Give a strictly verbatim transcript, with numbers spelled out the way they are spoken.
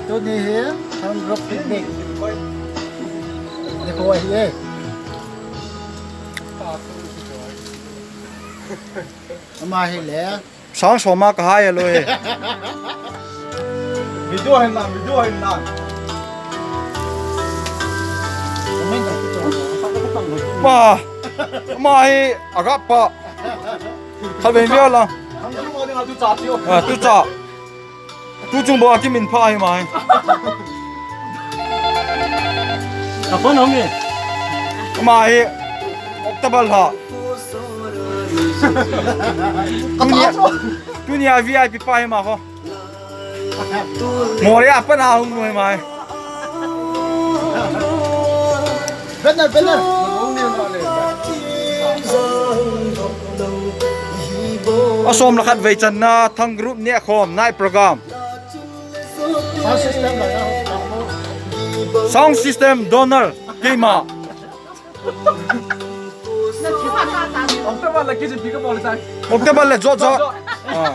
Tuni hi Thang Group picnic. Nikho ahi e. Ama hi le. Sang som a ka hai lou e. Video hin lang, video hin lang. Ma, ma hi aga pa. Khatvei vei lang. Ah, tu cha. Tu chung bou a kimin pha hi ma hi. Apa nong e? Ma hi. Octobal ha. Tunia, tunia V I P pa hi ma ho. Mori apa na hung noi mai. Banner, banner. Asom le khat vei channa Thang Group neh khom night program. Sound system la. Sound system donor keima. Octobal le kijin pi ka bol tai. Octobal le jo jo. Jo jo. Ah.